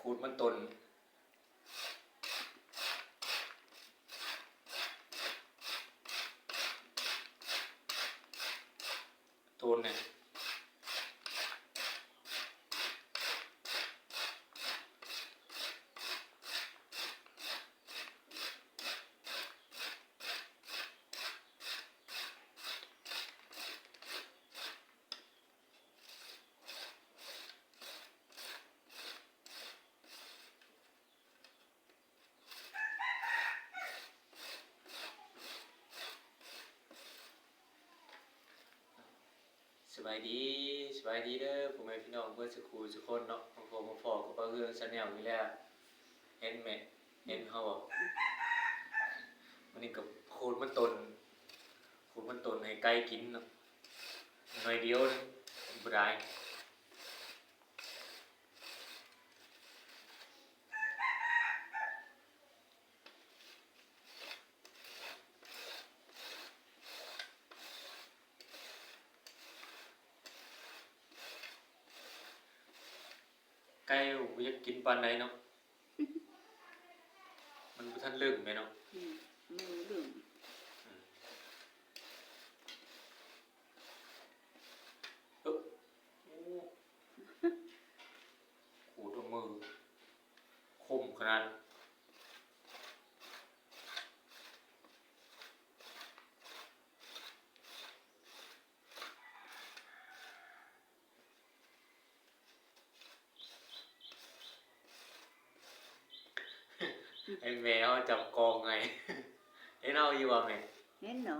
ຂູດມັນຕົ້ນ ໂຕນແນ່. ສະບາຍດີ ສະບາຍດີເດີ ພໍ່ແມ່ພີ່ນ້ອງເບິດສູ່ຄູ່ສູ່ຄົນເນາະ ມາພົບມາພໍ້ກັບບ່າວເຮືອງແຊນແນວອີກແລ້ວ. ເຫັນແມ່ ເຫັນເຮົາບໍ່? ມື້ນີ້ກໍຂູດມັນຕົ້ນ ຂູດມັນຕົ້ນໃຫ້ໄກ່ກິນເນາະ ໜ້ອຍດຽວ ບໍ່ຫຼາຍ. ໄກ່ບໍ່ຢາກກິນປານໃດເນາະ ມັນບໍ່ທັນເລິ້ງແມ່ນເນາະ. ອືມ ມັນບໍ່ເລິ້ງ. ອືມ. ເອີ ໂອ້ ຂູດເອົາມື ຄົມຂະໜາດ. ໃຫ້ແມ່ເຮົາຈັບກອງໃຫ້ ເຫັນເຮົາຢູ່ບໍ່ແມ່? ເຫັນເນາະ.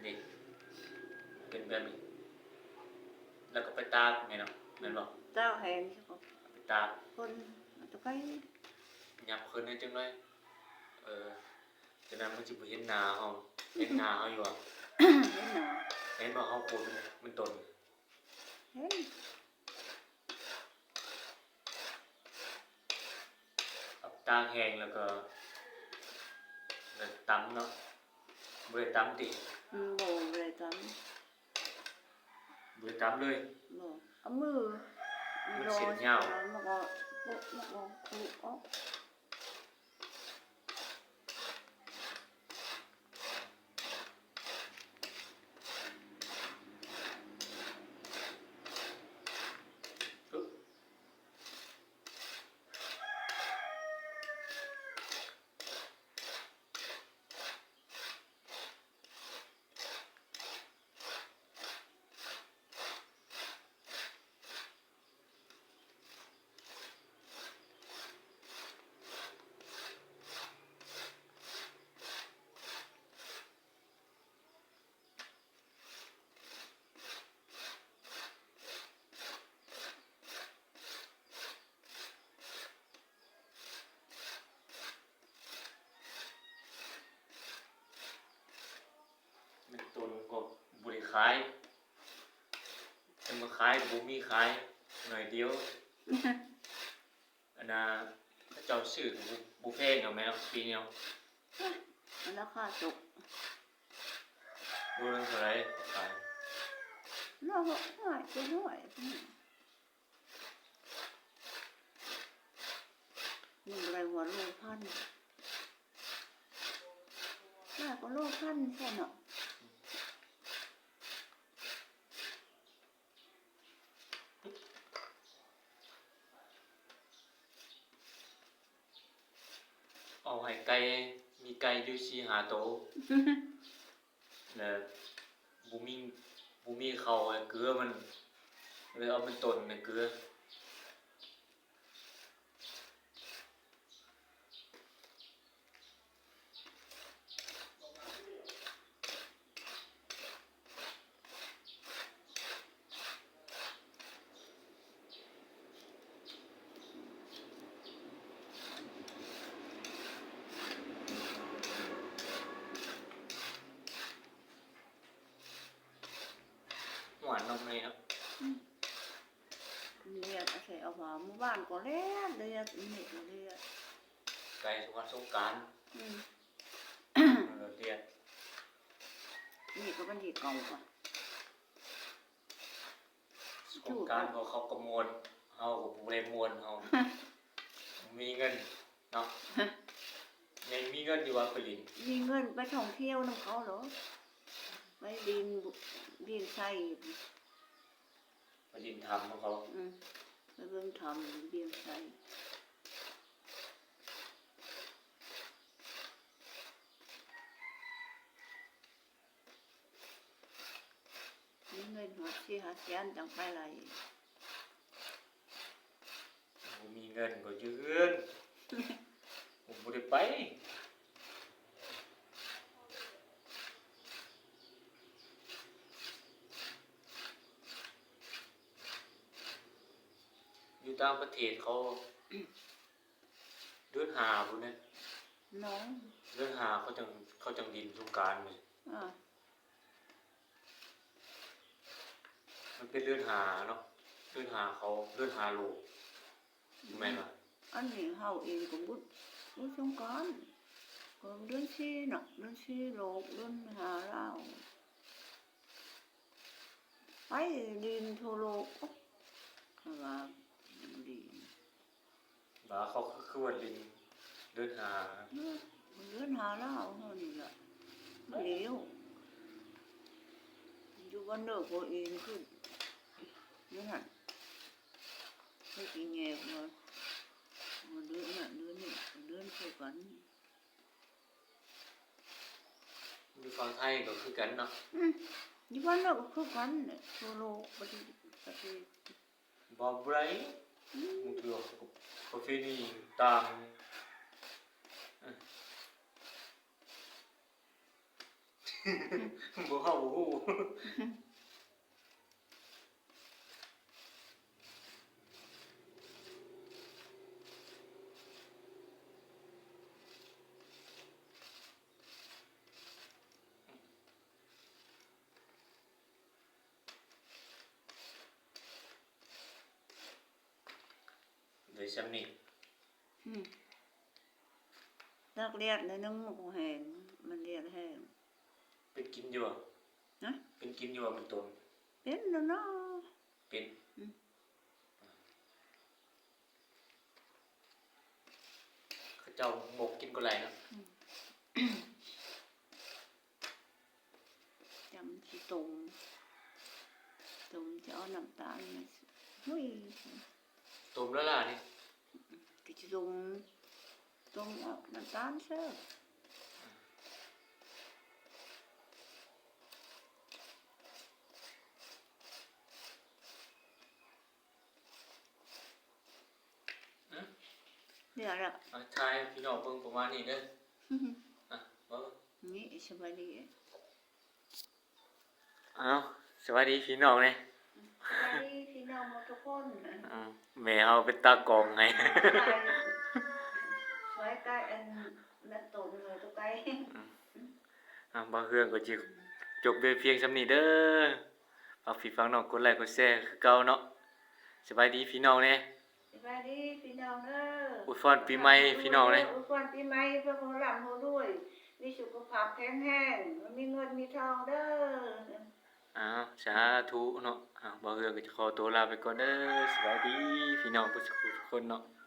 ນີ້ ເປັນແບບນີ້ ແລ້ວກໍໄປຕາກແມ່ນເນາະ ແມ່ນບໍ່? ຕາກແຫ້ງ ໄປຕາກ ຄົນເອົາໄປ ຫຍັບຂຶ້ນໃຫ້ຈັກໜ້ອຍ. ເອີ ຈາກນັ້ນມັນຊິບໍ່ເຫັນໜ້າເຮົາ ເຫັນໜ້າເຮົາຢູ່ບໍ່? ເຫັນໜ້າ ເຫັນບໍ່? ເຮົາຂູດມັນຕົ້ນ ເຫັນ. ເອົາຕາກແຫ້ງແລ້ວກໍ ແລ້ວຕຳເນາະ. ບໍ່ໄດ້ຕຳຕິ? ອືມ ບໍ່ ບໍ່ໄດ້ຕຳ ບໍ່ໄດ້ຕຳເລີຍ. ບໍ່ ເອົາມື ມັນເສັ້ນຍາວ ແລ້ວມັນກໍ ແລ້ວມັນກໍຂູດອອກ. ມັນຕົ້ນກໍບໍ່ໄດ້ຂາຍ ຄັນວ່າຂາຍກໍບໍ່ມີຂາຍ ໜ້ອຍດຽວ. ອັນນ່າ ເຂົາເຈົ້າຊື້ກໍບໍ່ ບໍ່ແພງດອກແມ່ເນາະ ປີນີ້ເນາະ. ມັນລາຄາຕົກ ໂລລະເທົ່າໃດຂາຍ? ໂລ ຫົກຮ້ອຍ ເຈັດຮ້ອຍ ອືມ. ນີ້ໄດ້ວ່າໂລພັນ ຫຼາຍກວ່າໂລພັນຊັ້ນເນາະ. ເອົາໃຫ້ໄກ່ ມີໄກ່ຢູ່ສີ່ຫ້າໂຕ ແລ້ວບໍ່ມີ ບໍ່ມີເຂົ້າໃຫ້ເກືອມັນ ເລີຍເອົາເປັນຕົ້ນໃຫ້ເກືອ. ຫວານເນາະ ແມ່ເນາະ. ອືມ ລຽກເອົາໃສ່ເອົາຫວາ ມື້ວານກໍລຽກ ລຽກ ມື້ນີ້ກໍລຽກ. ໃກ້ສົງການ ສົງການ ອືມ ເອີ ດຽວ ນີ້ກໍວັນທີເກົ້າກວ່າ ສົງການ ເຂົາ ເຂົາກໍມ່ວນ ເຮົາກໍບໍ່ໄດ້ມ່ວນ ເຮົາມີເງິນເນາະ ຍັງມີເງິນຢູ່ວ່າໄປຫຼິ້ນ ມີເງິນໄປທ່ອງທ່ຽວນຳເຂົາເນາະ ໄປຫຼິ້ນ ຫຼິ້ນໄຊ ໄປຫຼິ້ນຖ້ຳຂອງເຂົາ ອືມ ໄປເບິ່ງຖ້ຳ ເບິ່ງໄຊ ມີເງິນຮອດສີ່ຫ້າແສນຈັ່ງໄປໄຫຼ ບໍ່ມີເງິນກໍຢູ່ເຮືອນ ບໍ່ໄດ້ໄປ ຢູ່ຕ່າງປະເທດເຂົາ ເດືອນຫ້າພຸ້ນເດ້ ເນາະ ເດືອນຫ້າເຂົາຈັ່ງ ເຂົາຈັ່ງຫຼິ້ນສົງການ ອ່າ ມັນເປັນເດືອນຫ້າເນາະ ເດືອນຫ້າເຂົາ ເດືອນຫ້າໂລກ ແມ່ນບໍ່? ອັນນີ້ເຮົາເອງກໍບຸດ ບຸດສົງການ ກໍເດືອນສີ່ເນາະ ເດືອນສີ່ໂລກ ເດືອນຫ້າລາວ ໄປຫຼິ້ນທົ່ວໂລກ ໂອ້ ຂ້ອຍວ່າດີ ວ່າເຂົາຄືວ່າຫຼິ້ນເດືອນຫ້າ ເດືອນຫ້າລາວເຮົານີ້ລະ ມາແລ້ວ ຢູ່ບ້ານເນີກບໍ່ເອງຄື ຢູ່ຫັ້ນ ເຮັດອີແຍກວ່າ ວ່າເດືອນນັ້ນເດືອນນີ້ ເດືອນຄືກັນ ຢູ່ຝັ່ງໄທກໍຄືກັນເນາະ ອືມ ຢູ່ບ້ານເຮົາກໍຄືກັນແຫຼະ ທົ່ວໂລກປະເທດ ປະເທດ ບໍ່ໄດ້ ອືມ ບາງເທື່ອກໍ ປະເພນີຕ່າງ ເອີ ບໍ່ ເຮົາບໍ່ຮູ້. ໄດ້ຊ່ຳນີ້ ອືມ ຕັກລຽດໜ້ອຍໜຶ່ງ ມັນກໍແຫ້ງ ມັນລຽດແຫ້ງ ເປັນກິນຢູ່ບໍ່? ຮະ? ເປັນກິນຢູ່ບໍ່? ມັນຕົ້ມ ເປັນແລ້ວເນາະ ເປັນ ອືມ ເຂົາເຈົ້າໝົກກິນກໍໄດ້ເນາະ ອືມ ຈຳຊິຕົ້ມ ຕົ້ມຈະເອົານ້ຳຕານມາ ໂອ້ຍ ຕົ້ມແລ້ວລະນີ້ ກໍຊິຕົ້ມ ຕົ້ມເອົານ້ຳຕານໃສ່ ອືມ ນີ້ລະ ອ່ະ ຖ່າຍໃຫ້ພີ່ນ້ອງເບິ່ງປະມານນີ້ເດີ ອ່ະ ເບິ່ງ ນີ້ ສະບາຍດີ ອ້າວ ສະບາຍດີພີ່ນ້ອງແດ່ ສະບາຍດີພີ່ນ້ອງໝົດທຸກຄົນ ອືມ ແມ່ເຮົາເປັນຕາກ້ອງໃຫ້ ຊ່ວຍກາຍອັນນັ້ນໂຕໜຶ່ງເລີຍຕົວໄກ ອືມ ອ່າ ບ່າວເຮືອງກໍຈະຈົບໄວ້ພຽງສ່ຳນີ້ເດີ ຝາກພີ່ຝາກນ້ອງກົດໄລກົດແຊຄືເກົ່າເນາະ ສະບາຍດີພີ່ນ້ອງແດ່ ສະບາຍດີພີ່ນ້ອງເດີ ອວຍພອນປີໃໝ່ພີ່ນ້ອງແດ່ ອວຍພອນປີໃໝ່ ພວກເຮົາລ່ຳເຮົາລວຍ ມີສຸຂະພາບແຂງແຮງ ມີເງິນມີທອງເດີ ອ້າວ ສາທຸເນາະ ອ້າວ ບ່າວເຮືອງກໍຈະຂໍຕົວລາໄປກ່ອນເດີ ສະບາຍດີພີ່ນ້ອງເບິດສູ່ຜູ້ທຸກຄົນເນາະ.